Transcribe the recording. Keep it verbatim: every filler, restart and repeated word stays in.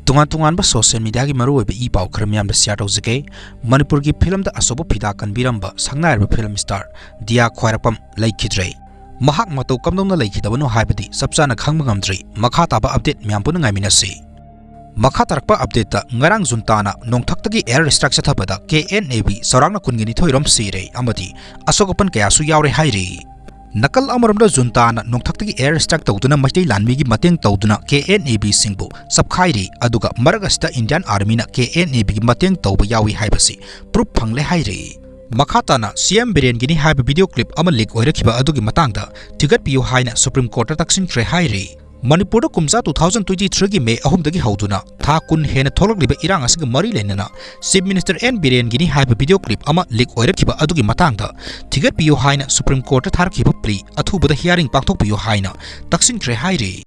ꯇꯣꯉꯥꯟ ꯇꯣꯉꯥꯟꯕ social mediaꯒꯤ ꯃꯔꯨꯑꯣꯏꯕ ꯏ ꯄꯥꯎ ꯈꯔ ꯃꯤꯌꯥꯝꯗ share ꯇꯧꯖꯒꯦ꯫ ꯃꯅꯤꯄꯨꯔꯒꯤ ꯐꯤꯂꯝꯗ ꯑꯆꯧꯕ ꯐꯤꯗꯥ ꯀꯟꯕꯤꯔꯝꯕ ꯁꯛꯅꯥꯏꯔꯕ film star ꯗꯤꯌꯥ ꯈ꯭ꯋꯥꯏꯔꯥꯛꯄꯝ ꯂꯩꯈꯤꯗ꯭ꯔꯦ꯫ ꯃꯍꯥꯛ ꯃꯇꯧ ꯀꯝꯗꯧꯅ ꯂꯩꯈꯤꯗꯕꯅꯣ ꯍꯥꯏꯕꯗꯤ ꯆꯞ ꯆꯥꯅ ꯈꯪꯕ ꯉꯝꯗ꯭ꯔꯤ꯫ ꯃꯈꯥ ꯇꯥꯕ update ꯃꯌꯥꯝ ꯄꯨꯟꯅ ꯉꯥꯏꯃꯤꯟꯅꯁꯤ꯫ ꯃꯈꯥ ꯇꯥꯔꯛꯄ updateꯇ, ꯉꯔꯥꯡ ꯖꯨꯟꯇꯥꯅ ꯅꯣꯡꯊꯛꯇꯒꯤ air strike ꯆꯠꯊꯕꯗ ꯀꯦ ꯑꯦꯟ ꯑꯦ ꯕꯤ ꯆꯥꯎꯔꯥꯛꯅ ꯀꯨꯟꯒ ꯅꯤꯊꯣꯏ ꯔꯣꯝ ꯁꯤꯔꯦ ꯑꯃꯗꯤ ꯑꯁꯣꯛ ꯑꯄꯟ ꯀꯌꯥꯁꯨ ꯌꯥꯎꯔꯦ ꯍꯥꯏꯔꯤ꯫ ꯅꯥꯀꯜ ꯑꯃꯔꯣꯝꯗ ꯖꯨꯟꯇꯥꯅ ꯅꯣꯡꯊꯛꯇꯒꯤ air strike ꯇꯧꯗꯨꯅ ꯃꯩꯇꯩ ꯂꯥꯟꯃꯤꯒꯤ ꯃꯇꯦꯡ ꯇꯧꯗꯨꯅ ꯀꯦ ꯑꯦꯟ ꯑꯦ ꯕꯤꯁꯤꯡꯕꯨ ꯆꯞꯈꯥꯏꯔꯤ, ꯑꯗꯨꯒ ꯃꯔꯛ ꯑꯁꯤꯗ Indian Armyꯅ ꯀꯦ ꯑꯦꯟ ꯑꯦ ꯕꯤꯒꯤ ꯃꯇꯦꯡ ꯇꯧꯕ ꯌꯥꯎꯏ ꯍꯥꯏꯕꯁꯤ proof ꯐꯪꯂꯦ ꯍꯥꯏꯔꯤ꯫ ꯃꯈꯥ ꯇꯥꯅ ꯁꯤ ꯑꯦꯝ ꯕꯤꯔꯦꯟꯒꯤꯅꯤ ꯍꯥꯏꯕ video clip ꯑꯃ leak ꯑꯣꯏꯔꯛꯈꯤꯕ ꯑꯗꯨꯒꯤ ꯃꯇꯥꯡꯗ ꯊꯤꯒꯠꯄꯤꯌꯨ ꯍꯥꯏꯅ Supreme Courtꯇ ꯇꯛꯁꯤꯟꯈ꯭ꯔꯦ ꯍꯥꯏꯔꯤ꯫ ꯃꯅꯤꯄꯨꯔꯗ ꯀꯨꯝꯖꯥ two thousand twenty threeꯒꯤ May ꯑꯍꯨꯝꯗꯒꯤ ꯍꯧꯗꯨꯅ ꯊꯥ ꯀꯨꯟ ꯍꯦꯟꯅ ꯊꯣꯛꯂꯛꯂꯤꯕ ꯏꯔꯥꯡ ꯑꯁꯤꯒ ꯃꯔꯤ ꯂꯩꯅꯅ Chief Minister ꯑꯦꯟ ꯕꯤꯔꯦꯟꯒꯤꯅꯤ ꯍꯥꯏꯕ video clip ꯑꯃ leak ꯑꯣꯏꯔꯛꯈꯤꯕ ꯑꯗꯨꯒꯤ ꯃꯇꯥꯡꯗ ꯊꯤꯒꯠꯄꯤꯌꯨ ꯍꯥꯏꯅ Supreme Courtꯇ ꯊꯥꯔꯛꯈꯤꯕ plea ꯑꯊꯨꯕꯗ hearing ꯄꯥꯡꯊꯣꯛꯄꯤꯌꯨ ꯍꯥꯏꯅ ꯇꯛꯁꯤꯟꯈ꯭ꯔꯦ ꯍꯥꯏꯔꯤ꯫